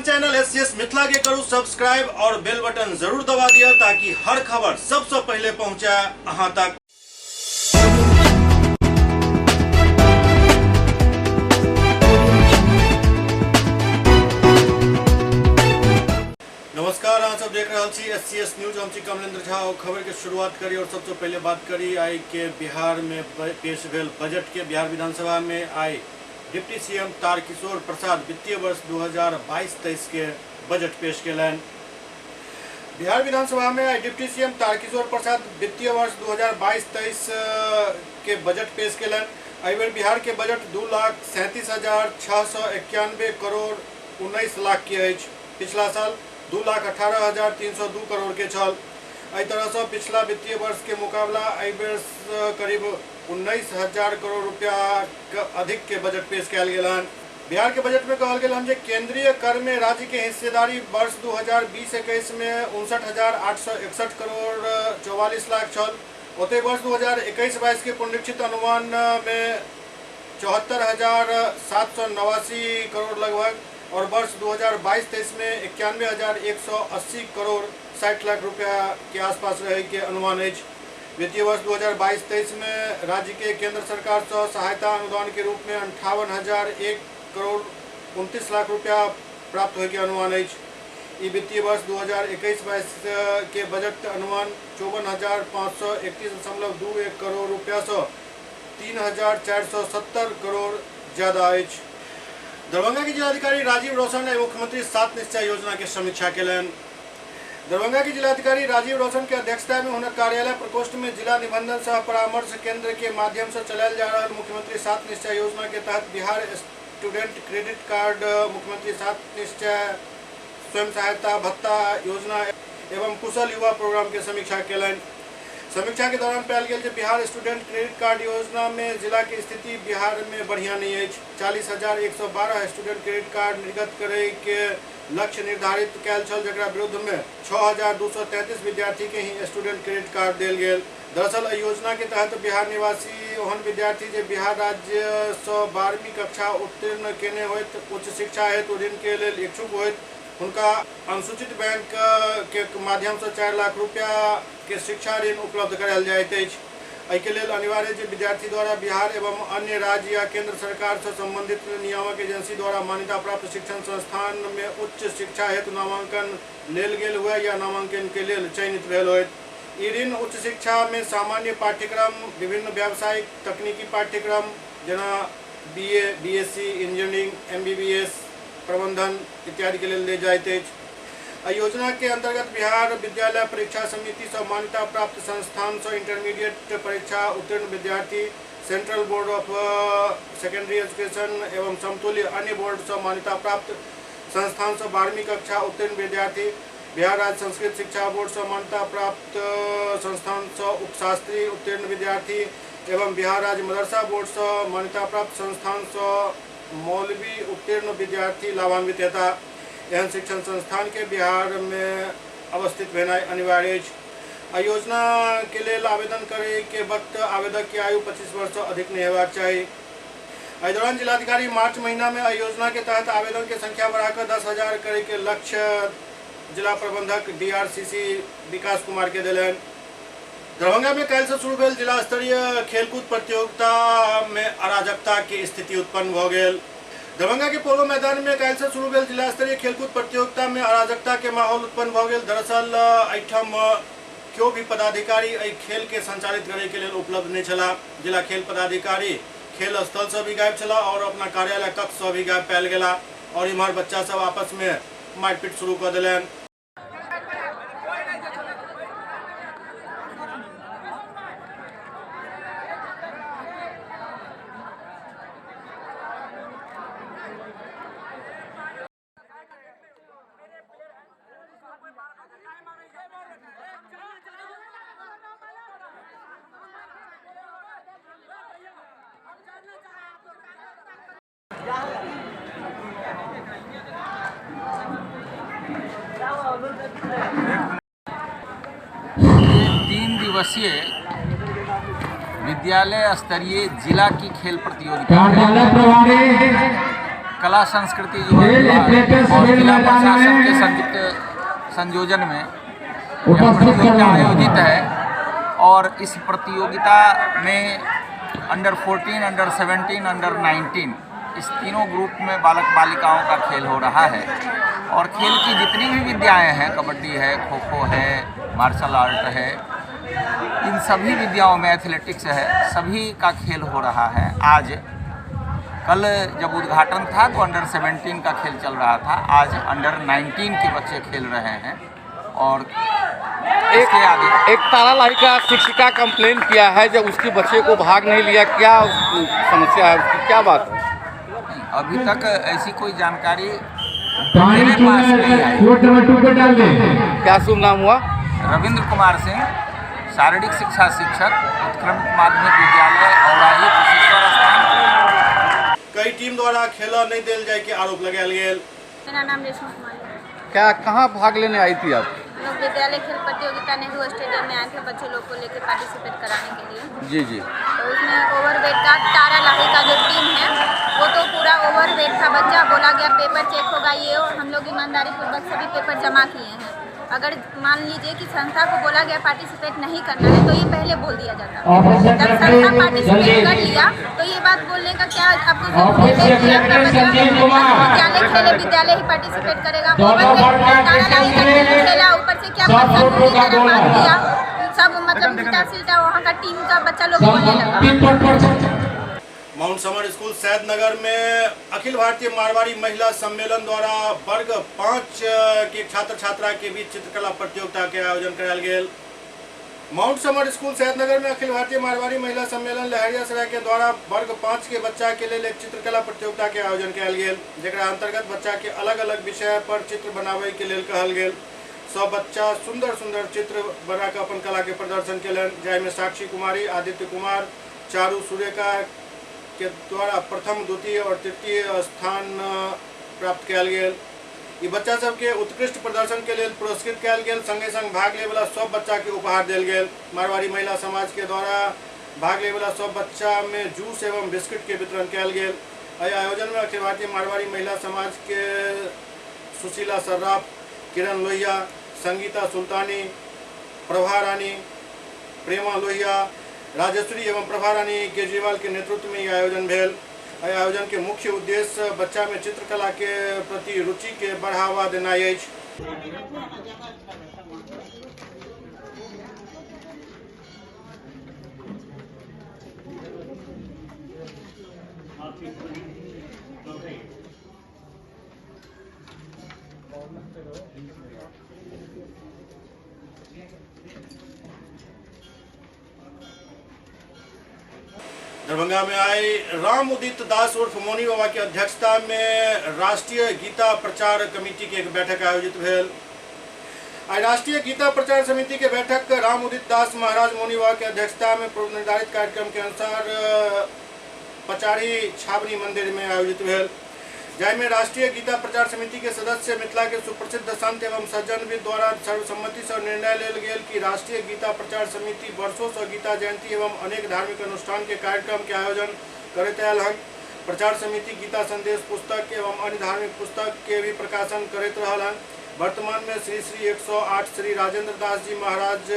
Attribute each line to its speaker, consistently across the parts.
Speaker 1: अपन channel S C S Mithila के करू सब्सक्राइब और बेल बटन जरूर दबा दिया ताकि हर खबर सबसे पहले पहुंचे अहां तक। नमस्कार, अहाँ सब देख रहल छी एस सी एस न्यूज। हम छी कमलेंद्र झा और खबर के शुरुआत करी और सबसे पहले बात करी आई के बिहार में पेश भेल बजट के। बिहार विधानसभा में आई डिप्टी सीएम तारकिशोर प्रसाद वित्तीय वर्ष 2022-23 के बजट पेश केलनि। बिहार विधानसभा में आई डिप्टी सीएम तारकिशोर प्रसाद वित्तीय वर्ष 2022-23 के बजट पेश केलनि। एहि बेर बिहार के बजट 2,37,691 करोड़ 19 लाख के अछि। पिछला साल 2,18,302 करोड़ के छल। एहि तरह से पिछला वित्तीय वर्ष के मुकाबला एहि बेर करीब 19,000 करोड़ रुपया के अधिक के बजट पेश कयल गेल हन। बिहार के बजट में कहल गेल हन जे केंद्रीय कर में राज्य के हिस्सेदारी वर्ष 2020-21 में 59,861 करोड़ 44 लाख छल। ओतहि वर्ष 2021-22 के पुनरीक्षित अनुमान में 74,789 करोड़ लगभग और वर्ष 2022-23 में 91,180 करोड़ 60 लाख रुपया के आसपास रहे के अनुमान अछि। वित्तीय वर्ष 2022-23 में राज्य के केंद्र सरकार से सहायता अनुदान के रूप में 58,001 करोड़ 29 लाख रुपया प्राप्त होय के अनुमान अछि। ई वित्तीय वर्ष 2021-22 के बजट अनुमान 54,531.21 करोड़ रुपया से 3,470 करोड़ ज्यादा अछि। दरभंगा के जिलाधिकारी राजीव रोशन ने मुख्यमंत्री सात निश्चय योजना के समीक्षा केलनि। दरभंगा के जिलाधिकारी राजीव रोशन के अध्यक्षता में हुनक कार्यालय प्रकोष्ठ में जिला निबंधन सह परामर्श केंद्र के माध्यम से चलायल जा रहल मुख्यमंत्री सात निश्चय योजना के तहत बिहार स्टूडेंट क्रेडिट कार्ड, मुख्यमंत्री सात निश्चय स्वयं सहायता भत्ता योजना एवं कुशल युवा प्रोग्राम के समीक्षा केलनि। समीक्षा के दौरान पायल गेल जे बिहार स्टूडेंट क्रेडिट कार्ड योजना में जिला के स्थिति बिहार में बढ़िया नहीं अछि। 40,112 स्टूडेंट क्रेडिट कार्ड निर्गत करे के लक्ष्य निर्धारित कयल छल, जकरा विरुद्ध में 6,233 विद्यार्थी के ही स्टूडेंट क्रेडिट कार्ड देल गेल। दरअसल एहि योजना के तहत बिहार निवासी ओहन विद्यार्थी जे बिहार राज्य सँ 12वीं कक्षा उत्तीर्ण केने होइत, उच्च शिक्षा हेतु ऋण के लेल इच्छुक होइत, हुनका अनुसूचित बैंक के माध्यम सँ 4 लाख रुपया के शिक्षा ऋण उपलब्ध करायल जाइत अछि। एहिके लेल अनिवार्य जे विद्यार्थी द्वारा बिहार एवं अन्य राज्य या केंद्र सरकार से संबंधित नियामक एजेंसी द्वारा मान्यता प्राप्त शिक्षण संस्थान में उच्च शिक्षा हेतु नामांकन लेल गेल हुए या नामांकन के लेल चयनित भेल होइत। ई ऋण उच्च शिक्षा में सामान्य पाठ्यक्रम, विभिन्न व्यावसायिक तकनीकी पाठ्यक्रम जेना बीए, बीएससी, इंजीनियरिंग, एमबीबीएस, प्रबंधन इत्यादि के लेल लेल जाइत अछि। एहि योजना के अंतर्गत बिहार विद्यालय परीक्षा समिति से मान्यता प्राप्त संस्थान से इंटरमीडिएट परीक्षा उत्तीर्ण विद्यार्थी, central board of secondary education एवं समतुल्य अन्य बोर्ड से मान्यता प्राप्त संस्थान से 12वीं कक्षा उत्तीर्ण विद्यार्थी, बिहार राज्य संस्कृत शिक्षा बोर्ड से मान्यता प्राप्त संस्थान से उपशास्त्री उत्तीर्ण विद्यार्थी एवं बिहार राज्य मदरसा बोर्ड से मान्यता प्राप्त संस्थान से मौलवी उत्तीर्ण विद्यार्थी लाभान्वित हेता। एहन शिक्षण संस्थान के बिहार में अवस्थित भेनाइ अनिवार्य अछि। एहि योजना के लेल आवेदन करे के वक्त आवेदक के आयु 25 वर्ष से अधिक नहीं हेबाक चाही। एहि दौरान जिलाधिकारी मार्च महीना में एहि योजना के तहत आवेदन के संख्या बढ़ाकर 10,000 करे के लक्ष्य जिला प्रबंधक डीआरसीसी विकास कुमार के देलनि। दरभंगा में काल्हि से शुरू भेल जिला स्तरीय खेलकूद प्रतियोगिता में अराजकता के स्थिति उत्पन्न भऽ गेल। दरभंगा के पोलो मैदान में काल्हि से शुरू भेल जिला स्तरीय खेलकूद प्रतियोगिता में अराजकता के माहौल उत्पन्न भऽ गेल। दरअसल एहिठाम केओ भी पदाधिकारी एहि खेल के संचालित करे के लेल उपलब्ध नहीं छलाह। जिला खेल पदाधिकारी खेल स्थल से भी गायब छलाह और अपना कार्यालय कक्ष से भी गायब पायल गेलाह और इम्हर बच्चा सब आपस में मारिपीट शुरू कऽ देलनि।
Speaker 2: तीन दिवसीय विद्यालय स्तरीय जिला की खेल प्रतियोगिता।
Speaker 3: कार्यालय प्रभारी।
Speaker 2: कला संस्कृति युवा विभाग और जिला प्रशासन के संयुक्त संयोजन में यह प्रतियोगिता आयोजित है और इस प्रतियोगिता में अंडर 14, अंडर 17, अंडर 19 इस तीनों ग्रुप में बालक बालिकाओं का खेल हो रहा है। और खेल की जितनी भी विद्याएं हैं, कबड्डी है, खो खो है, मार्शल आर्ट है, इन सभी विद्याओं में एथलेटिक्स है, सभी का खेल हो रहा है। आज कल जब उद्घाटन था तो अंडर 17 का खेल चल रहा था, आज अंडर 19 के बच्चे खेल रहे हैं। और इसके आगे
Speaker 3: एक तारा लाई का शिक्षिका कंप्लेन किया है जब उसके बच्चे को भाग नहीं लिया, क्या समस्या है उसकी, क्या बात है?
Speaker 2: अभी तक ऐसी कोई जानकारी मेरे पास नहीं आई।
Speaker 3: क्या शुभ नाम हुआ?
Speaker 2: रविंद्र कुमार सिंह, शारीरिक शिक्षा शिक्षक, उत्क्रमित माध्यमिक विद्यालय औराही, कुशेश्वर स्थान।
Speaker 1: कई टीम द्वारा खेल नहीं देल जाए के आरोप लगायल गेल।
Speaker 4: मेरा नाम रेशमा कुमारी है।
Speaker 3: क्या कहाँ भाग लेने आई थी आप?
Speaker 4: लोग विद्यालय खेल प्रतियोगिता नेहरू स्टेडियम में आए थे बच्चे लोग को लेकर पार्टिसिपेट कराने के लिए।
Speaker 3: जी जी।
Speaker 4: तो उसमें ओवरवेट का तारा लाही का जो टीम है वो तो पूरा ओवरवेट था बच्चा, बोला गया पेपर चेक होगा ये, और हम लोग ईमानदारी पूर्वक सभी पेपर जमा किए हैं। अगर मान लीजिए कि संस्था को बोला गया पार्टिसिपेट नहीं करना है तो ये पहले बोल दिया जाता। जब संस्था पार्टिसिपेट कर लिया तो ये बात बोलने का क्या आपको जरूरत है कि आपका बच्चा विद्यालय खेले, विद्यालय ही पार्टिसिपेट करेगा। तारा लाही का टीम खेला, ऊपर से क्या बात किया सब, मतलब उल्टा सिलटा वहाँ का टीम का बच्चा लोग बोलने लगा।
Speaker 1: माउंट समर स्कूल सैदनगर में अखिल भारतीय मारवाड़ी महिला सम्मेलन द्वारा वर्ग 5 के छात्र छात्रा के बीच चित्रकला प्रतियोगिता के आयोजन करायल गेल। माउंट समर स्कूल सैदनगर में अखिल भारतीय मारवाड़ी महिला सम्मेलन लहरियासराय के द्वारा वर्ग 5 के बच्चा के लिए एक चित्रकला प्रतियोगिता के आयोजन कयल गेल, जकरा अंतर्गत बच्चा के अलग अलग विषय पर चित्र बनावे के लेल कहल गेल। सब बच्चा सुंदर सुंदर चित्र बना के अपन कला के प्रदर्शन कयलनि, जाहिमे साक्षी कुमारी, आदित्य कुमार, चारू सुरेखा के द्वारा प्रथम, द्वितीय और तृतीय स्थान प्राप्त कयल गेल। ई बच्चा सबके उत्कृष्ट प्रदर्शन के लेल पुरस्कृत कयल गेल, संगे संग भाग लेवला सब बच्चा के उपहार देल गेल। मारवाड़ी महिला समाज के द्वारा भाग लेवला सब बच्चा में जूस एवं बिस्किट के वितरण कयल गेल। एहि आयोजन में अखिल भारतीय मारवाड़ी महिला समाज के सुशीला सर्राफ, किरण लोहिया, संगीता सुल्तानी, प्रभा रानी, प्रेमा लोहिया, राजेश्वरी एवं प्रभा रानी केजरीवाल के नेतृत्व में यह आयोजन भेल। एहि आयोजन के मुख्य उद्देश्य बच्चा में चित्रकला के प्रति रुचि के बढ़ावा देनाइ अछि। दरभंगा में आए राम उदित दास उर्फ मौनी बाबा की अध्यक्षता में राष्ट्रीय गीता प्रचार कमेटी के एक बैठक आयोजित भेल। आइ राष्ट्रीय गीता प्रचार समिति के बैठक राम उदित दास महाराज मौनी बाबा के अध्यक्षता में पूर्व निर्धारित कार्यक्रम के अनुसार पचारी छावनी मंदिर में आयोजित भेल, जाहिमे राष्ट्रीय गीता प्रचार समिति के सदस्य मिथिला के सुप्रसिद्ध संत एवं सज्जनविद द्वारा सर्वसम्मति से निर्णय लेल गेल कि राष्ट्रीय गीता प्रचार समिति वर्षों से गीता जयंती एवं अनेक धार्मिक अनुष्ठान के कार्यक्रम के आयोजन करैत आयल हन। प्रचार समिति गीता संदेश पुस्तक एवं अन्य धार्मिक पुस्तक के भी प्रकाशन करैत रहल हन। वर्तमान में श्री श्री 108 श्री राजेंद्र दास जी महाराज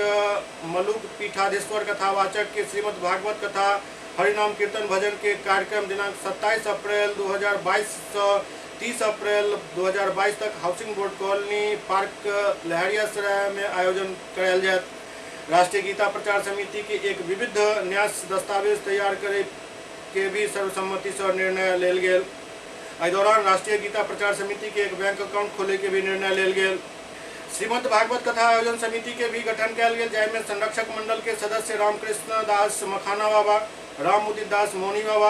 Speaker 1: मलुक पीठाधीश्वर कथावाचक के श्रीमद् भागवत कथा हरिनाम कीर्तन भजन के कार्यक्रम दिनांक 27 अप्रैल 2022 से 30 अप्रैल 2022 तक housing board colony park Laheriasarai में आयोजन करायल जायत। राष्ट्रीय गीता प्रचार समिति के एक विविध न्यास दस्तावेज तैयार करे के भी सर्वसम्मति से निर्णय लेल गेल। एहि दौरान राष्ट्रीय गीता प्रचार समिति के एक बैंक अकाउंट खोले के भी निर्णय लेल गेल। श्रीमद् भागवत कथा आयोजन समिति के भी गठन कयल गेल, जाहिमे संरक्षक मंडल के सदस्य रामकृष्ण दास मखाना बाबा, राम उदित दास मौनी बाबा,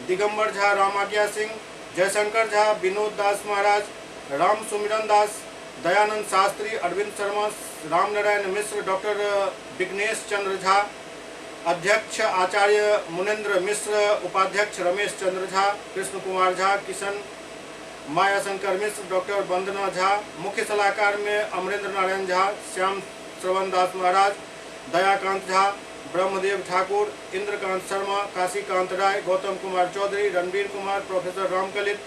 Speaker 1: दिगंबर झा, रामाज्ञा सिंह, जयशंकर झा, विनोद दास महाराज, राम सुमिरन दास, दयानंद शास्त्री, अरविंद शर्मा, राम नारायण मिश्र, डॉक्टर विघ्नेश चंद्र झा, अध्यक्ष आचार्य मुनेन्द्र मिश्र, उपाध्यक्ष रमेश चंद्र झा, कृष्ण कुमार झा, किशन माया शंकर मिश्र, डॉक्टर वंदना झा, मुख्य सलाहकार में अमरेंद्र नारायण झा, श्याम श्रवण दास महाराज, दयाकांत झा, ब्रह्मदेव ठाकुर, इंद्रकांत शर्मा, काशीकांत राय, गौतम कुमार चौधरी, रणबीर कुमार, प्रोफेसर रामकलित,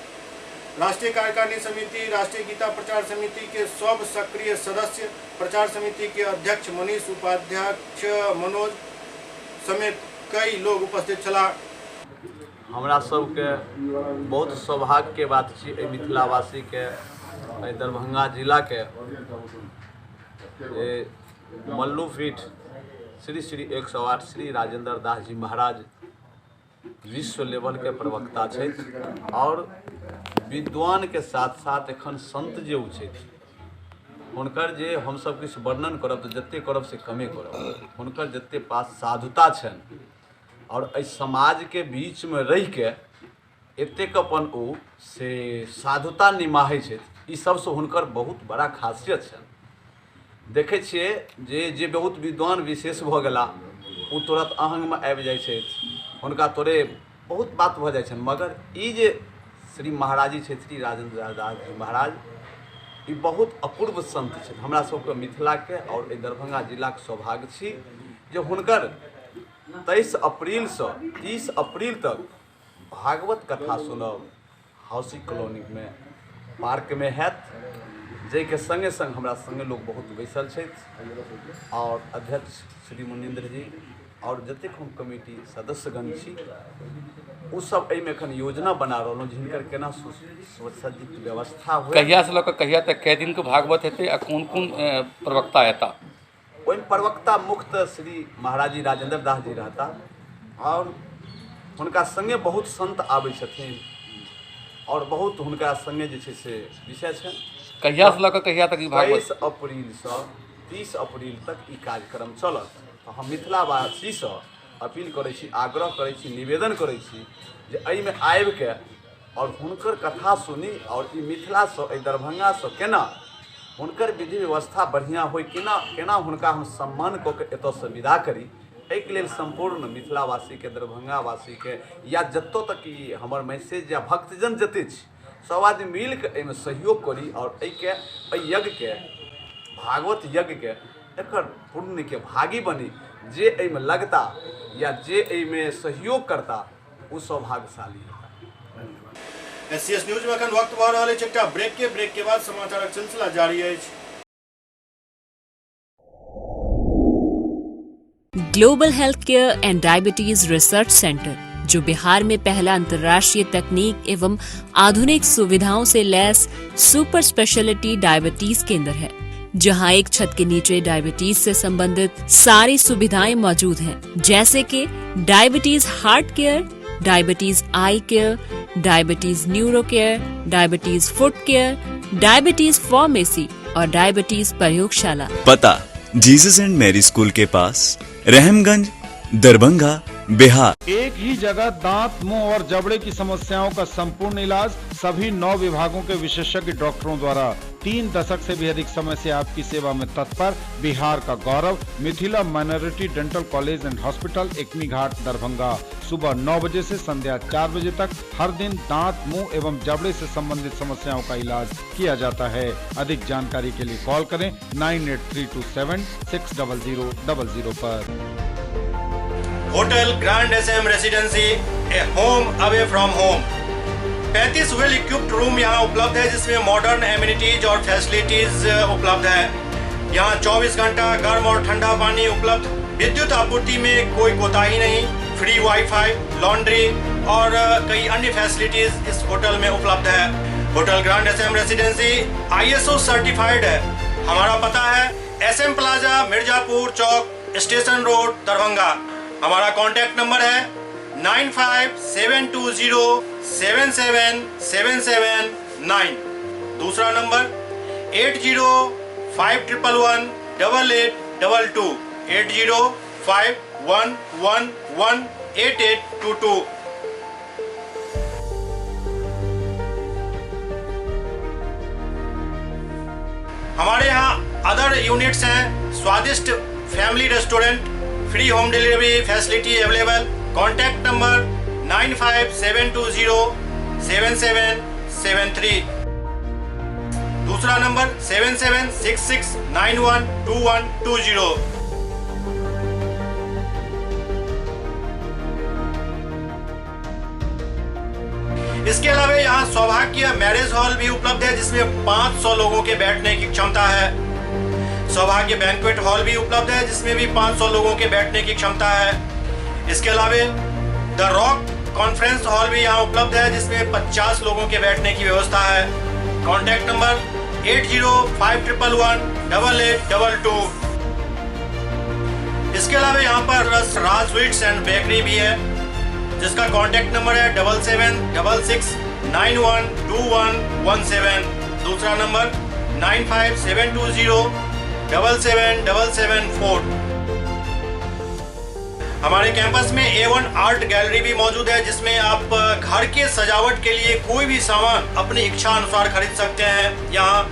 Speaker 1: राष्ट्रीय कार्यकारिणी समिति, राष्ट्रीय गीता प्रचार समिति के सब सक्रिय सदस्य, प्रचार समिति के अध्यक्ष मनीष, उपाध्यक्ष मनोज समेत कई लोग उपस्थित छलाह।
Speaker 5: हमरा सबके बहुत सौभाग्य के बात छी एहि मिथिलावासी के, एहि दरभंगा जिला के मल्लूपीठ श्री श्री 108 श्री राजेंद्र दास जी महाराज विश्व लेवल के प्रवक्ता छथि और विद्वान के साथ साथ एखन संत जे ओ छथि, हुनकर जे हमसब किछु वर्णन करब तऽ जते करब से कमे करब। हुनकर जते पास साधुता छनि और एहि समाजके बीचमे रहिके एतेक अपन ओ से साधुता निमाहै छथि, ई सबसँ हुनकर बहुत बड़ा खासियत छनि। देखै छियै जे जे बहुत विद्वान विशेष भऽ गेला ओ तुरत अहंगमे आबि जाइ छथि, हुनका तोरे बहुत बात भऽ जाइ छनि, मगर ई जे श्री महाराजी छथि श्री राजेंद्र दास जी महाराज, ई बहुत अपूर्व संत छथि। हमरा सबके मिथिलाके और एहि दरभंगा जिलाके सौभाग्य छी जे हुनकर 23 अप्रीलसँ 30 अप्रील तक भागवत कथा सुनब हाउसिंग कॉलोनीमे पार्कमे हैत, जाहिके सङ्गे सङ्ग हमरा सङ्गे लोक बहुत बैसल छथि और अध्यक्ष श्री मुनीन्द्र जी और जतेक हम कमिटी सदस्यगण छी ओ सब एहिमे एखन योजना बना रहलहुँ जे हिनकर केना सुसज्जित व्यवस्था हुए।
Speaker 3: कहियासँ लऽ कऽ कहिया तक कए दिनके भागवत हेतै आ कोन कोन प्रवक्ता एता?
Speaker 5: ओहिमे प्रवक्ता मुख्य श्री महाराजी राजेंद्र दास जी रहता और हुनका सङ्गे बहुत संत आबै छथिन और बहुत हुनका सङ्गे जे छै से विषय छनि।
Speaker 3: कहियासँ लऽ कऽ कहिया तक ई भागवत?
Speaker 5: 23 अप्रीलसँ 30 अप्रील तक ई कार्यक्रम चलत। तऽ हम मिथिलावासीसँ अपील करै छी, आग्रह करै छी, निवेदन करै छी जे एहिमे आबिके और हुनकर कथा सुनी और ई मिथिलासँ एहि दरभंगासँ केना हुनकर विधि व्यवस्था बढ़िआँ होइ, केना केना हुनका हम सम्मान कऽ के एतऽसँ विदा करी, एहिके लेल सम्पूर्ण मिथिलावासीके, दरभंगावासीके या जतऽ तक ई हमर मैसेज या भक्तजन जते छी सब आदमी मिलके एहिमे सहयोग करी और एहिके एहि यज्ञके भागवत यज्ञके एकर पुण्यके भागी बनी। जे एहिमे लगता या जे एहिमे सहयोग करता ओ सौभाग्यशाली हेता।
Speaker 1: एससीएस न्यूज में अखन वक्त भऽ रहल अछि एकटा ब्रेक के। ब्रेक के बाद समाचारक सिलसिला जारी अछि।
Speaker 6: Global health care and diabetes research centre, जो बिहार में पहला अंतर्राष्ट्रीय तकनीक एवं आधुनिक सुविधाओं से लैस सुपर स्पेशलिटी डायबिटीज केंद्र है, जहां एक छत के नीचे डायबिटीज से संबंधित सारी सुविधाएं मौजूद हैं, जैसे कि diabetes heart care, diabetes eye care, diabetes neuro care, diabetes foot care, diabetes pharmacy और डायबिटीज प्रयोगशाला।
Speaker 7: पता जीसस एंड मैरी स्कूल के पास, रहमगंज, दरभंगा, बिहार।
Speaker 8: एक ही जगह दांत, मुंह और जबड़े की समस्याओं का संपूर्ण इलाज सभी 9 विभागों के विशेषज्ञ डॉक्टरों द्वारा। 3 दशक से भी अधिक समय से आपकी सेवा में तत्पर बिहार का गौरव Mithila minority dental college and hospital, Ekmi Ghat, Darbhanga. सुबह 9 बजे से संध्या 4 बजे तक हर दिन दांत, मुंह एवं जबड़े से संबंधित समस्याओं का इलाज किया जाता है। अधिक जानकारी के लिए कॉल करें 983276 0000 पर।
Speaker 1: Hotel grand S M residency, a home away from home. 35 well equipped room यहाँ उपलब्ध है, जिसमें मॉडर्न एमिनिटीज और फैसिलिटीज उपलब्ध है। यहाँ 24 घंटा गर्म और ठंडा पानी उपलब्ध, विद्युत आपूर्ति में कोई कोताही नहीं, फ्री वाईफाई, लॉन्ड्री और कई अन्य फैसिलिटीज इस होटल में उपलब्ध है। Hotel grand S M residency ISO certified है। हमारा पता है एस एम प्लाजा, मिर्जापुर चौक, स्टेशन रोड, दरभंगा। हमारा कॉन्टैक्ट नंबर है 957207 7779। दूसरा नंबर 805111 8822, 805111 8822। हमारे यहाँ अदर यूनिट्स हैं, स्वादिष्ट family restaurant, free home delivery facility available. Contact number 95720 7773। दूसरा नंबर 776691 2120। इसके अलावा यहाँ सौभाग्य मैरिज हॉल भी उपलब्ध है, जिसमें 500 लोगों के बैठने की क्षमता है। सौभाग्य बैंक्वेट हॉल भी उपलब्ध है, जिसमें भी 500 लोगों के बैठने की क्षमता है। इसके अलावा the rock conference hall भी यहाँ उपलब्ध है, जिसमें 50 लोगों के बैठने की व्यवस्था है। Contact number 8051118822। इसके अलावा यहाँ पर राज स्वीट्स एंड बेकरी भी है, जिसका कॉन्टैक्ट नंबर है 7766912117। दूसरा नंबर 9572077774। हमारे कैंपस में A1 art gallery भी मौजूद है, जिसमें आप घर के सजावट के लिए कोई भी सामान अपनी इच्छा अनुसार खरीद सकते हैं। यहाँ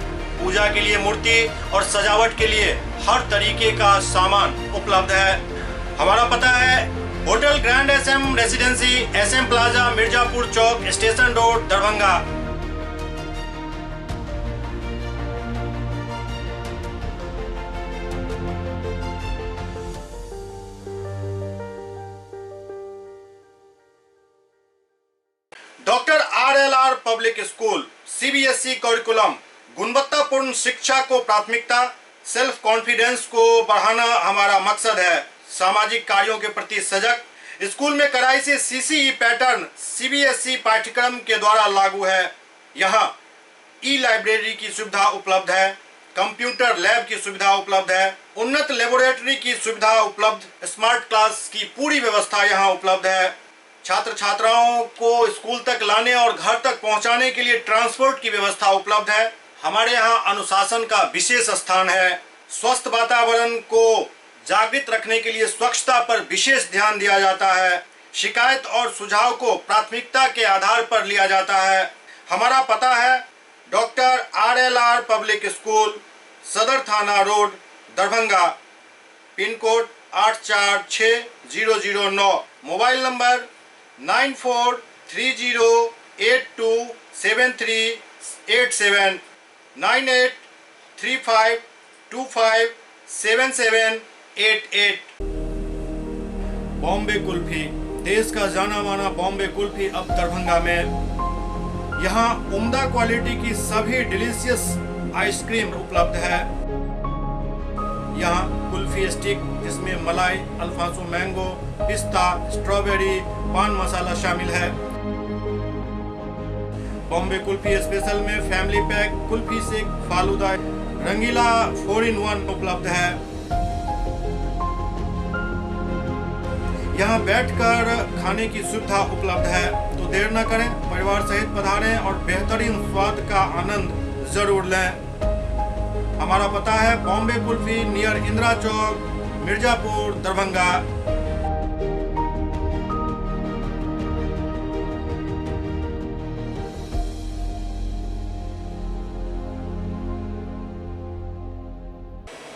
Speaker 1: पूजा के लिए मूर्ति और सजावट के लिए हर तरीके का सामान उपलब्ध है। हमारा पता है hotel grand SM residency, SM plaza, Mirzapur Chowk, station road, Darbhanga. Doctor RLR public school, CBSE curriculum, गुणवत्तापूर्ण शिक्षा को प्राथमिकता, सेल्फ कॉन्फिडेंस को बढ़ाना हमारा मकसद है। सामाजिक कार्यों के प्रति सजग, स्कूल में कड़ाई से सीसीई पैटर्न सीबीएसई पाठ्यक्रम के द्वारा लागू है। यहाँ ई लाइब्रेरी की सुविधा उपलब्ध है, कंप्यूटर लैब की सुविधा उपलब्ध है, उन्नत लेबोरेटरी की सुविधा उपलब्ध, स्मार्ट क्लास की पूरी व्यवस्था यहाँ उपलब्ध है। छात्र छात्राओं को स्कूल तक लाने और घर तक पहुंचाने के लिए ट्रांसपोर्ट की व्यवस्था उपलब्ध है। हमारे यहाँ अनुशासन का विशेष स्थान है। स्वस्थ वातावरण को जागृत रखने के लिए स्वच्छता पर विशेष ध्यान दिया जाता है। शिकायत और सुझाव को प्राथमिकता के आधार पर लिया जाता है। हमारा पता है doctor RLR public school, Sadar थाना road, Darbhanga, pin code 846009, mobile number 9430827387, 9835257788। Bombay kulfi, देश का जाना माना बॉम्बे कुल्फी अब दरभंगा में। यहाँ उम्दा क्वालिटी की सभी डिलीशियस आइसक्रीम उपलब्ध है। यहाँ कुल्फी स्टिक, जिसमें मलाई, अल्फांसो मैंगो, पिस्ता, स्ट्रॉबेरी, पान मसाला शामिल है। बॉम्बे कुल्फी स्पेशल में family pack, kulfi shake, falooda, Rangeela 4 in 1 उपलब्ध है। यहाँ बैठकर खाने की सुविधा उपलब्ध है, तो देर न करें, परिवार सहित पधारें और बेहतरीन स्वाद का आनंद जरूर लें। हमारा पता है बॉम्बे कुल्फी, नियर इंदिरा चौक, मिर्जापुर, दरभंगा।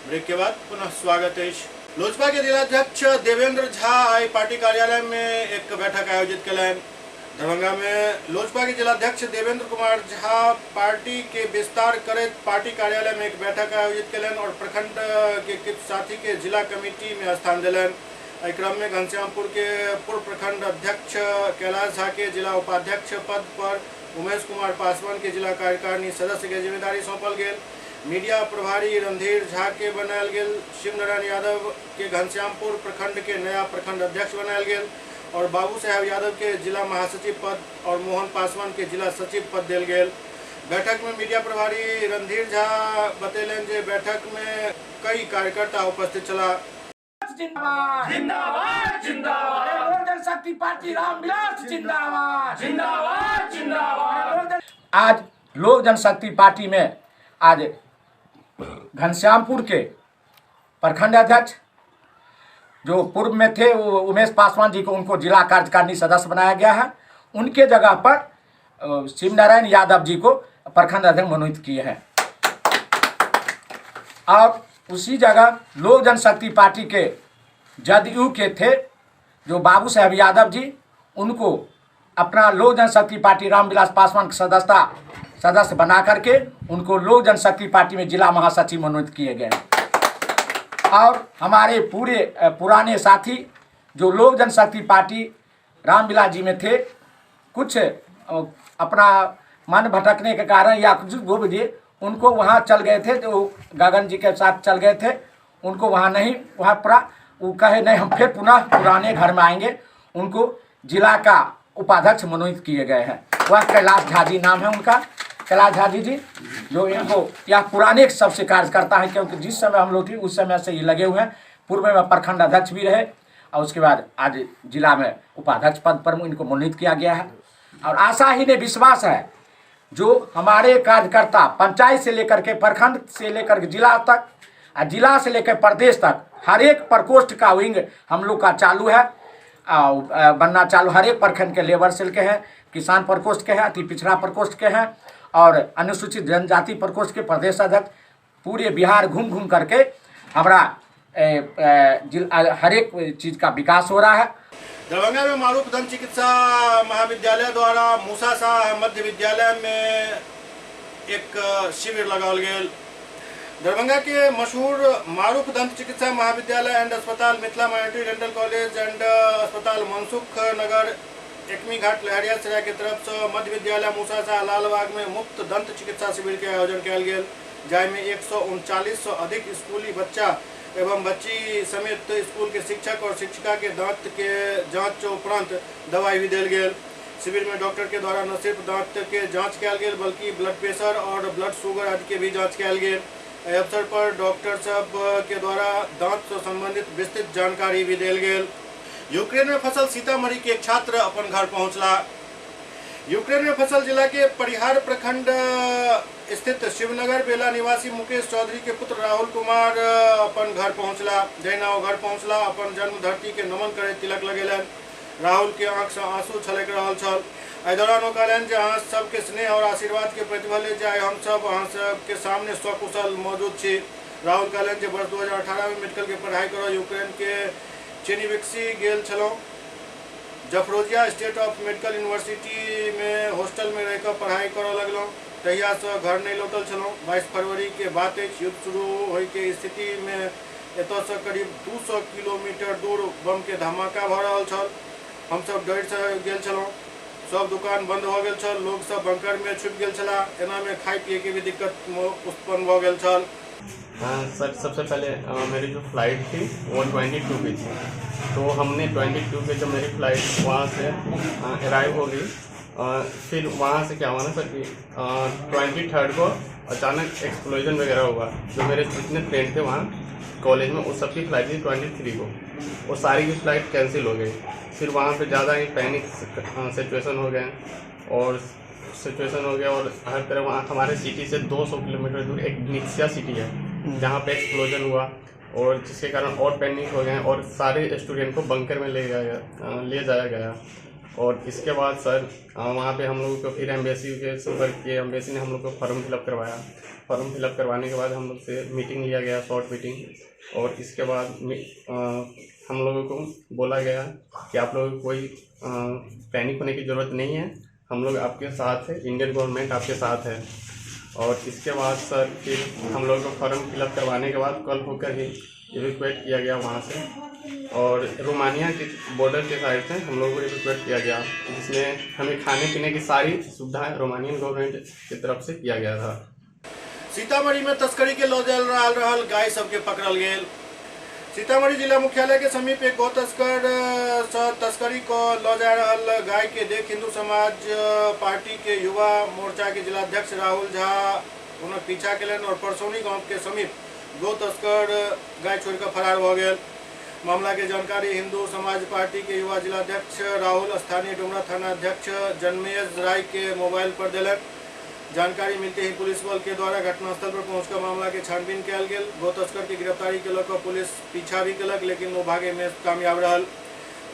Speaker 1: ब्रेक के बाद पुनः स्वागत है। लोजपा के जिलाध्यक्ष देवेंद्र झा आई पार्टी कार्यालय में एक बैठक आयोजित कयलनि। दरभंगा में लोजपा के जिलाध्यक्ष देवेंद्र कुमार झा पार्टी के विस्तार करैत पार्टी कार्यालय में एक बैठक आयोजित कयलनि और प्रखंड के किछु साथी के जिला कमेटी में स्थान दिलनि। एहि क्रम में घनश्यामपुर के पूर्व प्रखंड अध्यक्ष कैलाश झा के जिला उपाध्यक्ष पद पर उमेश कुमार पासवान के जिला कार्यकारिणी सदस्य के जिम्मेदारी सौंपल गेल। मीडिया प्रभारी रणधीर झा के बनायल गेल। शिवनारायण यादव के घनश्यामपुर प्रखंड के नया प्रखंड अध्यक्ष बनायल गेल और बाबू साहेब यादव के जिला महासचिव पद और मोहन पासवान के जिला सचिव पद देल गेल। बैठक में मीडिया प्रभारी रणधीर झा बतेलनि जे बैठक में कई कार्यकर्ता उपस्थित छलाह।
Speaker 9: जिंदाबाद जिंदाबाद जिंदाबाद, लोक जनशक्ति पार्टी रामविलास जिंदाबाद जिंदाबाद जिंदाबाद। आज लोक जनशक्ति पार्टी में आज घनश्यामपुर के प्रखंड अध्यक्ष जो पूर्व में थे वो उमेश पासवान जी को उनको जिला कार्यकारिणी सदस्य बनाया गया है। उनके जगह पर शिवनारायण यादव जी को प्रखंड अध्यक्ष मनोनीत किए हैं। और उसी जगह लोक जनशक्ति पार्टी के जदयू के थे जो बाबू साहेब यादव जी, उनको अपना लोक जनशक्ति पार्टी रामविलास पासवान सदस्यता सदस्य बना करके उनको लोक जनशक्ति पार्टी में जिला महासचिव मनोनीत किए गए। और हमारे पूरे पुराने साथी जो लोक जनशक्ति पार्टी रामविलास जी में थे, कुछ अपना मन भटकने के कारण या जो भी उनको वहाँ चल गए थे, तो गगन जी के साथ चल गए थे, उनको वहाँ नहीं, वहाँ पूरा वो कहे नहीं हम फिर पुनः पुराने घर में आएंगे। उनको जिला का उपाध्यक्ष मनोनीत किए गए हैं। वह कैलाश झा जी नाम है उनका, कैलाश झा जी जी जो इनको यह पुराने सबसे कार्यकर्ता है, क्योंकि जिस समय हम लोग थे उस समय से ये लगे हुए हैं। पूर्व में प्रखंड अध्यक्ष भी रहे और उसके बाद आज जिला में उपाध्यक्ष पद पर इनको मनोनीत किया गया है। और आशा ही नहीं, विश्वास है जो हमारे कार्यकर्ता पंचायत से लेकर के प्रखंड से लेकर के जिला तक और जिला से लेकर प्रदेश तक हर एक प्रकोष्ठ का विंग हम लोग का चालू है और बनना चालू। हर एक प्रखंड के लेबर सेल के हैं, किसान प्रकोष्ठ के हैं, अति पिछड़ा प्रकोष्ठ के हैं और अनुसूचित जनजाति प्रकोष्ठ के प्रदेश अध्यक्ष पूरे बिहार घूम घूम करके हमारा हर एक चीज़ का विकास हो रहा है।
Speaker 1: दरभंगा में मारूफ दंत चिकित्सा महाविद्यालय द्वारा मूसा शाह मध्य विद्यालय में एक शिविर लगाओल गेल। दरभंगा के मशहूर मारूफ दंत चिकित्सा महाविद्यालय एंड अस्पताल, Mithila minority dental college and अस्पताल, मनसुख नगर, एकमी घाट, लहरियासराय के तरफ से मध्य विद्यालय मूसा शाह लालबाग में मुफ्त दंत चिकित्सा शिविर के आयोजन कयल गेल, जाहिमे 139 से अधिक स्कूली बच्चा एवं बच्ची समेत स्कूल के शिक्षक और शिक्षिका के दांत के जांच उपरांत दवाई भी देल गेल। शिविर में डॉक्टर के द्वारा न सिर्फ दांत के जांच कयल गेल बल्कि ब्लड प्रेशर और ब्लड शुगर आदि के भी जांच कयल गेल। एहि अवसर पर डॉक्टर सब के द्वारा दांत से संबंधित विस्तृत जानकारी भी देल गेल। यूक्रेन में फसल सीतामढ़ी के एक छात्र अपन घर पहुंचला। यूक्रेन में फसल जिला के परिहार प्रखंड स्थित शिवनगर बेला निवासी मुकेश चौधरी के पुत्र राहुल कुमार अपन घर पहुंचला। जहिना ओ घर पहुंचला अपन जन्म धरती के नमन करे तिलक लगेलनि। राहुल के आंख से आंसू छलकि रहल छल। एहि दौरान ओ कहलनि जे अहाँ सबके स्नेह और आशीर्वाद के प्रतिफल जे आइ हम सब अहाँ सबके सामने सकुशल मौजूद छी। राहुल कहलनि जे वर्ष 2018 में मेडिकल के पढ़ाई करऽ यूक्रेन के चेनिविक्सी गेल छलहुँ। Zaporizhzhia state of medical university में हॉस्टल में रहिकऽ पढ़ाई करऽ लगलहुँ। तहियासँ घर नहि लौटल छलहुँ। 22 फरवरी के बात अछि। युद्ध शुरू होइके स्थिति में एतऽसँ करीब 200 किलोमीटर दूर बम के धमाका भऽ रहल छल। हमसब डरिसँ गेल छलहुँ। सब दुकान बंद भऽ गेल छल, लोग सब बंकर में छुपि गेल छलाह। एना में खाइ पिए के भी दिक्कत उत्पन्न भऽ गेल छल।
Speaker 10: सर सबसे पहले मेरी जो फ़्लाइट थी वो 22 की थी, तो हमने 22 के जब मेरी फ़्लाइट वहाँ से अराइव हो गई, फिर वहाँ से क्या हुआ ना सर कि 23 को अचानक एक्सप्लोजन वगैरह हुआ। जो मेरे जितने फ्रेंड थे वहाँ कॉलेज में उस सबकी फ़्लाइट थी 23 को, वो सारी की फ़्लाइट कैंसिल हो गई। फिर वहाँ पे ज़्यादा ही पैनिक सिचुएशन हो गए और सिचुएशन हो गया और हर तरह वहाँ हमारे सिटी से 200 किलोमीटर दूर एक निक्सिया सिटी है जहाँ पे एक्सप्लोजन हुआ और जिसके कारण और पैनिक हो गए और सारे स्टूडेंट को बंकर में ले जाया गया। और इसके बाद सर वहाँ पे हम लोगों को फिर एम्बेसी के संपर्क किए। एम्बेसी ने हम लोग को फॉर्म फिलअप करवाया। फॉर्म फिलअप करवाने के बाद हम लोग से मीटिंग लिया गया, शॉर्ट मीटिंग। और इसके बाद हम लोगों को बोला गया कि आप लोगों को कोई पैनिक होने की ज़रूरत नहीं है, हम लोग आपके साथ हैं, इंडियन गवर्नमेंट आपके साथ है। और इसके बाद सर फिर हम लोगों को फॉर्म फिलअप करवाने के बाद कल होकर ही इवेकुएट किया गया वहाँ से। और रोमानिया के बॉर्डर के साइड से हम लोगों को इवेकुएट किया गया, जिसमें हमें खाने पीने की सारी सुविधाएँ रोमानियन गवर्नमेंट की तरफ से किया गया था।
Speaker 1: सीतामढ़ी में तस्करी के लऽ जायल रहल गाय सबके पकड़ल गेल। सीतामढ़ी जिला मुख्यालय के समीप एक गौ तस्कर तस्करी को लऽ जा रहल गाय के देख हिंदू समाज पार्टी के युवा मोर्चा के जिलाध्यक्ष राहुल झा हुनक पीछा केलनि और परसौनी गांव के समीप गौ तस्कर गाय छोड़िकऽ फरार भऽ गेल। मामला के जानकारी हिंदू समाज पार्टी के युवा जिलाध्यक्ष राहुल स्थानीय डुमरा थाना अध्यक्ष जन्मेज राय के मोबाइल पर देलक। जानकारी मिलते ही पुलिस बल के द्वारा घटनास्थल पर पहुंचकर मामला के छानबीन कयल गेल। गौ तस्कर के गिरफ्तारी के लऽ कऽ पुलिस पीछा भी केलक, लेकिन ओ भागे में कामयाब रहल।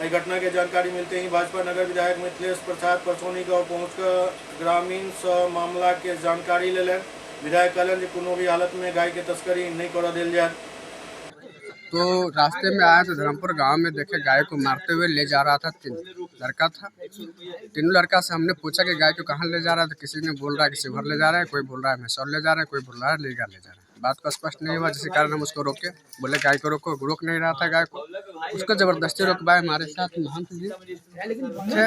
Speaker 1: एहि घटना के जानकारी मिलते ही भाजपा नगर विधायक मिथिलेश प्रसाद परसौनी गांव पहुंचकर ग्रामीण से मामला के जानकारी लेलनि। विधायक कहलनि जे कोनो भी हालत में गाय के तस्करी नहीं करऽ देल जायत।
Speaker 11: तो रास्ते में आया तो धर्मपुर गांव में देखे गाय को मारते हुए ले जा रहा था, 3 लड़का था। तीनों लड़का से हमने पूछा कि गाय को कहाँ ले जा रहा है, तो किसी ने बोल रहा है कि शिवहर ले जा रहा है, कोई बोल रहा है मैसूर ले जा रहा है, कोई बोल रहा है लीगा ले जा रहा है। बात को स्पष्ट नहीं हुआ, जिसके कारण हम उसको रोके, बोले गाय को रोको, रोक नहीं रहा था गाय को, उसको ज़बरदस्ती रोकवाए। हमारे साथ महंत जी थे,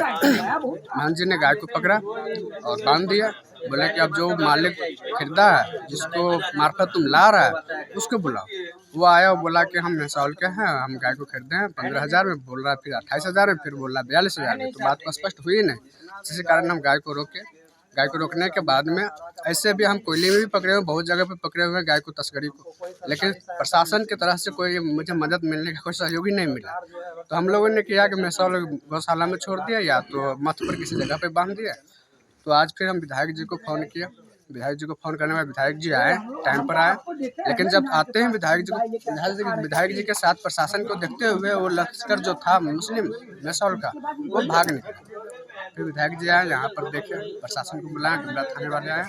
Speaker 11: महंत जी ने गाय को पकड़ा और बांध दिया। बोले कि अब जो मालिक खरीदा है, जिसको मार्फत तुम ला रहा है, उसको बुलाओ। वो आया और बोला कि हम मेहसौल के हैं, हम गाय को खरीदे हैं 15,000 में, बोल रहा है फिर 28,000 में, फिर बोल रहा 42,000 में। तो बात को स्पष्ट हुई नहीं, जिस कारण हम गाय को रोके। गाय को रोकने के बाद में ऐसे भी हम कोयले में भी पकड़े हुए, बहुत जगह पे पकड़े हुए हैं गाय को, तस्करी को, लेकिन प्रशासन की तरफ से कोई मुझे मदद मिलने का कोई सहयोग ही नहीं मिला। तो हम लोगों ने किया कि मेहसौल गौशाला में छोड़ दिया या तो मठ पर किसी जगह पे बांध दिया। तो आज फिर हम विधायक जी को फ़ोन किया। विधायक जी को फ़ोन करने में विधायक जी आए, टाइम पर आए, लेकिन जब आते हैं विधायक जी को, विधायक जी के साथ प्रशासन को देखते हुए वो लश्कर जो था मुस्लिम मेहसौल का, वो भाग निकला। फिर विधायक जी आए, यहाँ पर देखे, प्रशासन को बुलाया, डुमरा थाने वाले आए।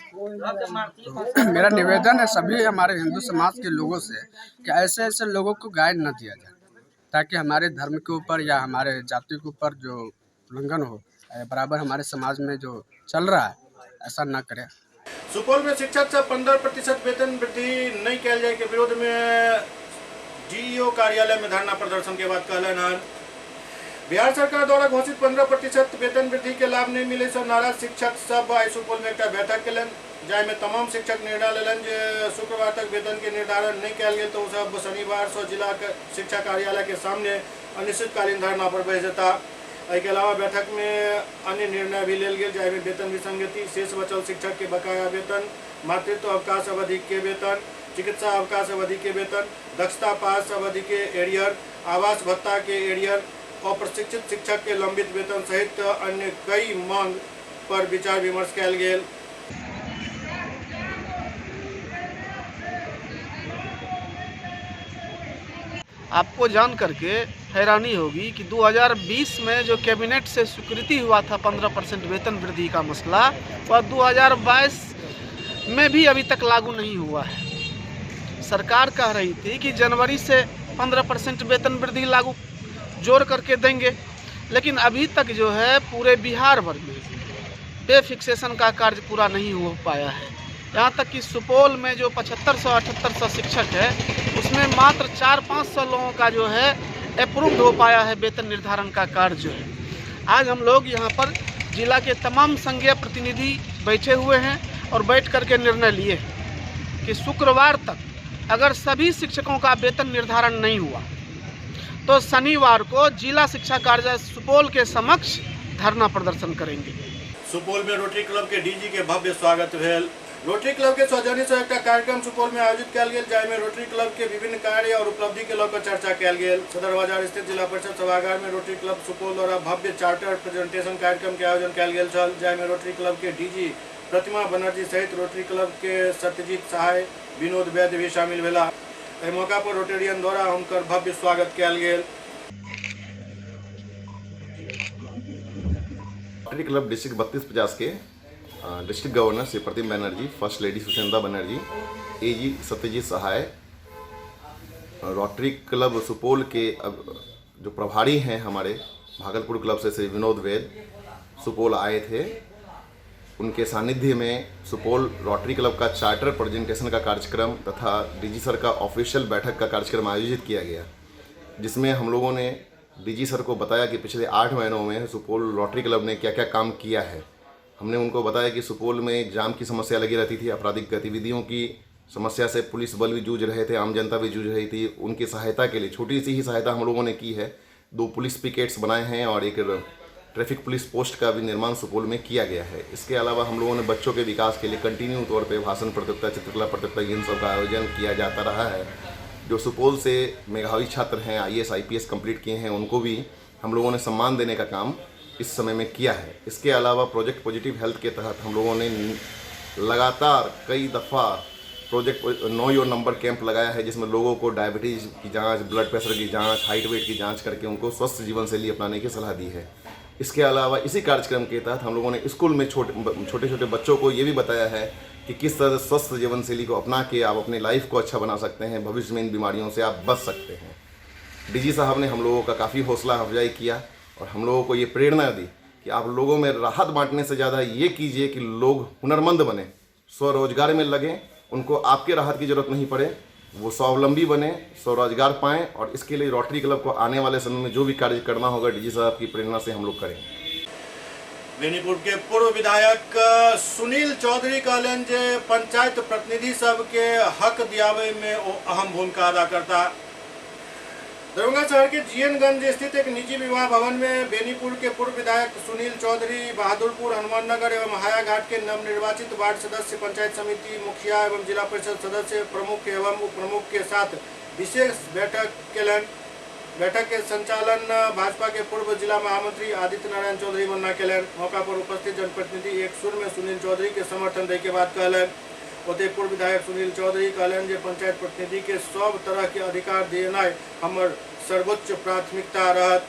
Speaker 11: तो मेरा निवेदन है सभी हमारे हिंदू समाज के लोगों से कि ऐसे ऐसे लोगों को गाय न दिया जाए, ताकि हमारे धर्म के ऊपर या हमारे जाति के ऊपर जो उल्लंघन हो, बराबर हमारे समाज में जो चल रहा है, ऐसा न करें।
Speaker 1: सुपौल में शिक्षक से 15% वेतन वृद्धि नहीं कयल जाय के विरोध में डीईओ कार्यालय में धरना प्रदर्शन के बाद कहलनि हन। बिहार सरकार द्वारा घोषित 15% वेतन वृद्धि के लाभ नहीं मिले से नाराज शिक्षक सब आइ सुपौल में एक बैठक केलनि, जाहिमे तमाम शिक्षक निर्णय लेलनि जे शुक्रवार तक वेतन के निर्धारण नहीं कयल गेल तो ओ सब शनिवार से जिला शिक्षा कार्यालय के सामने अनिश्चितकालीन धरना पर बैस जेताह। एहिके अलावा बैठक में अन्य निर्णय भी लेल गेल, जाहिमे वेतन विसंगति, शेष बचल शिक्षक के बकाया वेतन, मातृत्व अवकाश अवधि के वेतन, चिकित्सा अवकाश अवधि के वेतन, दक्षता पास अवधि के एरियर, आवास भत्ता के एरियर और प्रशिक्षित शिक्षक के लंबित वेतन सहित अन्य कई मांग पर विचार विमर्श कयल गेल।
Speaker 12: आपको जान करके हैरानी होगी कि 2020 में जो कैबिनेट से स्वीकृति हुआ था 15% वेतन वृद्धि का मसला, वह 2022 में भी अभी तक लागू नहीं हुआ है। सरकार कह रही थी कि जनवरी से 15% वेतन वृद्धि लागू जोड़ करके देंगे, लेकिन अभी तक जो है पूरे बिहार भर में पे फिक्सेशन का कार्य पूरा नहीं हो पाया है। यहाँ तक कि सुपौल में जो 7500-7800 शिक्षक है, उसमें मात्र 400-500 लोगों का जो है अप्रूव्ड हो पाया है वेतन निर्धारण का कार्य जो है। आज हम लोग यहाँ पर जिला के तमाम संघीय प्रतिनिधि बैठे हुए हैं और बैठ करके निर्णय लिए हैं कि शुक्रवार तक अगर सभी शिक्षकों का वेतन निर्धारण नहीं हुआ तो शनिवार को जिला शिक्षा कार्यालय सुपौल के समक्ष धरना प्रदर्शन करेंगे।
Speaker 1: सुपौल में रोटरी क्लब के डीजी के भव्य स्वागत भेल। रोटरी क्लब के सौजन्य से एक कार्यक्रम सुपौल में आयोजित कयल गेल, जाहिमे रोटरी क्लब के विभिन्न कार्य और उपलब्धि के लऽ कऽ चर्चा कयल गेल। सदर बाजार स्थित जिला परिषद सभागार में रोटरी क्लब सुपौल द्वारा भव्य चार्टर प्रेजेंटेशन कार्यक्रम के आयोजन कयल गेल छल, जाहिमे रोटरी क्लब के डीजी प्रतिमा बनर्जी सहित रोटरी क्लब के सत्यजीत सहाय, विनोद वैद्य भी शामिल भेलाह। एहि मौका पर रोटेरियन द्वारा हुनकर भव्य स्वागत कयल गेल।
Speaker 13: रोटरी क्लब डिस्ट्रिक्ट 3250 के district governor Shri Pratim Banerjee, first lady Sushanta Banerjee, AG Satyajit Sahay, Rotary club Supaul के अब जो प्रभारी हैं हमारे भागलपुर क्लब से श्री विनोद वैद सुपौल आए थे। उनके सानिध्य में सुपौल रोटरी क्लब का चार्टर प्रेजेंटेशन का कार्यक्रम तथा डीजी सर का ऑफिशियल बैठक का कार्यक्रम आयोजित किया गया, जिसमें हम लोगों ने डीजी सर को बताया कि पिछले 8 महीनों में सुपौल रोटरी क्लब ने क्या क्या काम किया है। हमने उनको बताया कि सुपौल में जाम की समस्या लगी रहती थी, आपराधिक गतिविधियों की समस्या से पुलिस बल भी जूझ रहे थे, आम जनता भी जूझ रही थी। उनकी सहायता के लिए छोटी सी ही सहायता हम लोगों ने की है। 2 पुलिस पिकेट्स बनाए हैं और एक ट्रैफिक पुलिस पोस्ट का भी निर्माण सुपौल में किया गया है। इसके अलावा हम लोगों ने बच्चों के विकास के लिए कंटिन्यू तौर पर भाषण प्रतियोगिता, चित्रकला प्रतियोगिता, इन सब का आयोजन किया जाता रहा है। जो सुपौल से मेधावी छात्र हैं, IAS IPS complete किए हैं, उनको भी हम लोगों ने सम्मान देने का काम इस समय में किया है। इसके अलावा प्रोजेक्ट पॉजिटिव हेल्थ के तहत हम लोगों ने लगातार कई दफ़ा project know your number camp लगाया है, जिसमें लोगों को डायबिटीज़ की जांच, ब्लड प्रेशर की जांच, हाइट वेट की जांच करके उनको स्वस्थ जीवन शैली अपनाने की सलाह दी है। इसके अलावा इसी कार्यक्रम के तहत हम लोगों ने स्कूल में छोटे छोटे बच्चों को ये भी बताया है कि किस तरह स्वस्थ जीवन शैली को अपना के आप अपनी लाइफ को अच्छा बना सकते हैं, भविष्य में इन बीमारियों से आप बच सकते हैं। डीजी साहब ने हम लोगों का काफ़ी हौसला अफजाई किया और हम लोगों को ये प्रेरणा दी कि आप लोगों में राहत बांटने से ज़्यादा ये कीजिए कि लोग हुनरमंद बने, स्वरोजगार में लगें उनको आपके राहत की ज़रूरत नहीं पड़े, वो स्वावलंबी बने, स्वरोजगार पाएँ और इसके लिए रोटरी क्लब को आने वाले समय में जो भी कार्य करना होगा डीजी साहब की प्रेरणा से हम लोग करेंगे।
Speaker 1: बेनीपुर के पूर्व विधायक सुनील चौधरी कहलनि जे पंचायत प्रतिनिधि सबके हक दियाबै में ओ अहम भूमिका अदा करता। दरभंगा शहर के जीएनगंज स्थित एक निजी विवाह भवन में बेनीपुर के पूर्व विधायक सुनील चौधरी, बहादुरपुर, हनुमाननगर एवं हायाघाट के नवनिर्वाचित वार्ड सदस्य, पंचायत समिति मुखिया एवं जिला परिषद सदस्य, प्रमुख एवं उप प्रमुख के साथ विशेष बैठक केलनि। बैठक के संचालन भाजपा के पूर्व जिला महामंत्री आदित्य नारायण चौधरी मन्ना केलनि। मौका पर उपस्थित जनप्रतिनिधि एक सुर में सुनील चौधरी के समर्थन दै के बात कहलनि। ओतहि पूर्व विधायक सुनील चौधरी कहलनि जे पंचायत प्रतिनिधि के सब तरह के अधिकार देनाइ हमर सर्वोच्च प्राथमिकता रहत।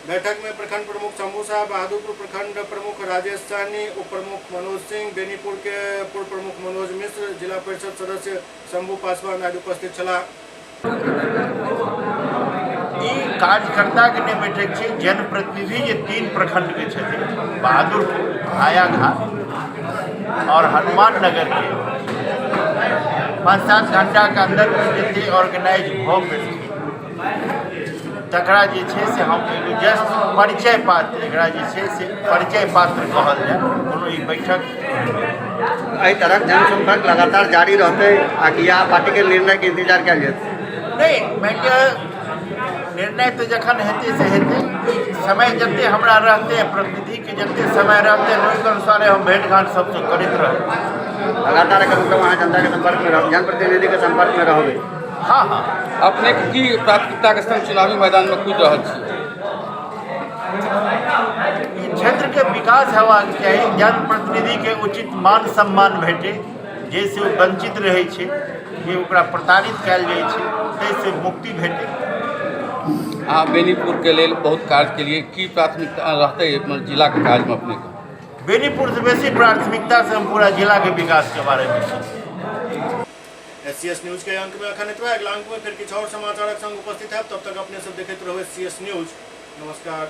Speaker 1: बैठक में प्रखंड प्रमुख शंभू साह, बहादुरपुर प्रखंड प्रमुख राजेश सहनी, उप प्रमुख मनोज सिंह, बेनीपुर के पूर्व प्रमुख मनोज मिश्र, जिला परिषद सदस्य शंभू पासवान आदि उपस्थित छलाह।
Speaker 14: ई कार्यकर्ता के नहि बैठक छै, जनप्रतिनिधि जे 3 प्रखंड के छथिन, बहादुरपुर, हायाघाट और हनुमान नगर के 5-7 घंटा के अंदर जते ऑर्गेनाइज भऽ गेल छै तकरा जे छै से हम एगो जस्ट परिचय पात्र, एकरा जे छै से परिचय पात्र कहल जाय। कोनो ई बैठक
Speaker 15: एहि तरहक जनसंपर्क लगातार जारी रहतै आ कि या पार्टी के निर्णय के इंतजार कयल जेतै?
Speaker 14: नहि, मानि लिअ निर्णय तऽ जखन हेतै से हेतै। समय जते हमरा रहतै, प्रतिनिधिके जते समय रहतै ओहिके अनुसारे हम भेंट घाँट सबसँ करैत रहबै।
Speaker 15: लगातार एकर मतलब अहाँ जनता के संपर्क में रहब, जनप्रतिनिधि के संपर्क में रहबै?
Speaker 14: हाँ हाँ।
Speaker 3: अपने के की प्राथमिकता के संग चुनावी मैदान में कूदि रहल छी?
Speaker 14: क्षेत्र के विकास हेबाक चाही, जनप्रतिनिधि के उचित मान सम्मान भेटे, जाहिसँ ओ वंचित रहै छै, जे ओकरा प्रताड़ित कयल जाइ छै, ताहिसँ मुक्ति भेटे।
Speaker 3: अहाँ बेनीपुर के लेल बहुत कार्य के लिए की प्राथमिकता रहतै अपना जिला के काज में अपने के?
Speaker 14: बेनीपुर से बेसी प्राथमिकता से हम पूरा जिला के विकास के बारे में सोचै।
Speaker 1: एससीएस न्यूज के अंक में अखन एतबे। अगला अंक में फिर किछु और समाचारक संग उपस्थित है। तब तक अपने सब देखैत रहू एससीएस न्यूज। नमस्कार।